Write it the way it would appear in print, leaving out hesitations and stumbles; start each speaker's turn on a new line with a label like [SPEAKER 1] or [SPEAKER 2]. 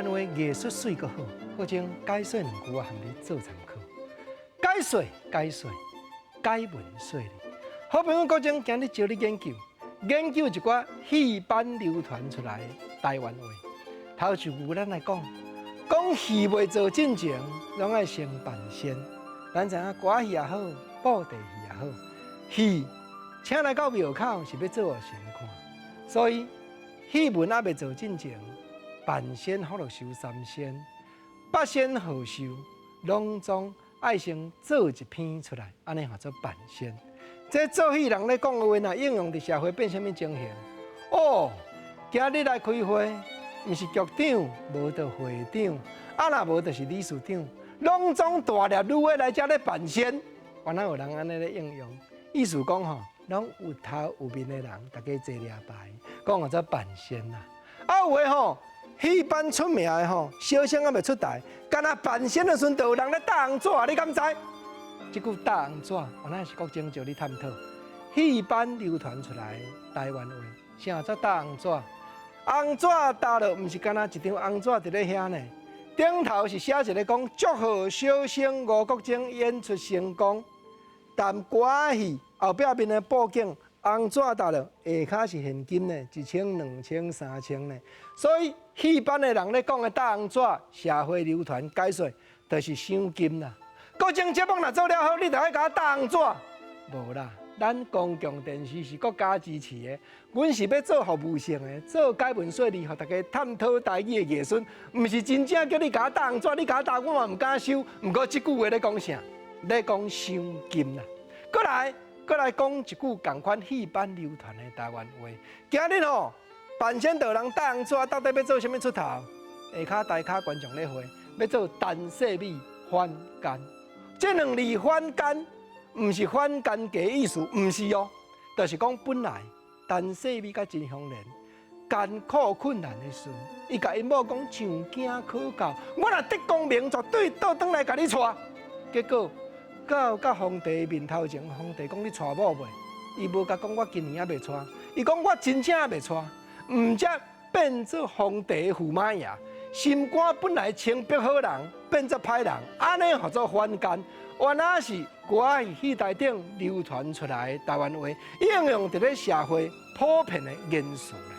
[SPEAKER 1] 灣話藝術媠閣好，好像解說兩句我含你做參考。解說解說解文說理，好朋友國政今日招你研究研究一寡戲班流傳出來的台灣話。頭一句咱來講，講戲未做進前，攏愛先扮仙。咱知影歌仔戲也好，布袋戲也好，戲請來到廟口是欲做予神看，所以戲文猶未做進前，扮仙福祿壽三仙、八仙賀壽，攏總愛先做一篇出來，按呢號做扮仙。這做戲人咧講的話，若應用佇社會變啥物情形？哦，今日來開會，毋是局長，無就會長，啊若無就是理事長，攏總大粒女的來遮咧扮仙，原來有人按呢咧應用，意思講吼，攏有頭有面的人，大家齊掠牌，講號做扮仙啦。啊有的吼，戲班出名的吼，小生猶未出台，干焦扮仙的時陣，就有人咧貼紅紙，你敢知？這句貼紅紙，原來是國政招你探討。戲班流傳出來台灣話，啥做貼紅紙？紅紙貼落，毋是干焦一張紅紙佇咧遐呢。頂頭是寫一個講祝賀小生吳國楨演出成功，但歌仔戲後壁面的布景紅紙貼落，下跤是現金呢，1000、2000、3000呢。所以戲班的人咧講的貼紅紙，社會流傳解說，就是賞金啦。國政節目若做了好，你就愛共我貼紅紙？無啦，咱公共電視是國家支持的，阮是欲做服務性的，做解文說理，予大家探討台語的藝術，毋是真正叫你共我貼紅紙，你共我貼，我嘛毋敢收。毋過這句話咧講啥？咧講賞金啦。閣來，閣來講一句仝款戲班流傳的台灣話。今日吼，扮仙就有人貼紅紙，到底欲做啥物出頭？下跤台跤觀眾咧回，欲做陳世美反奸。這兩字反奸，毋是反奸家意思，毋是哦，就是講本來陳世美佮秦香蓮艱苦困難的時陣，伊共𪜶某講上經可教，我若得功名，絕對倒轉來共你娶。結果到佮皇帝面頭前，皇帝講你娶某未？伊無共講我今年猶未娶，伊講我真正猶未娶，毋才變做皇帝的駙馬爺。心肝本來清白好人，變做歹人，按呢號做反奸。原來是歌仔戲戲台頂流傳出來的台灣話，應用佇咧社會普遍的言辭啦。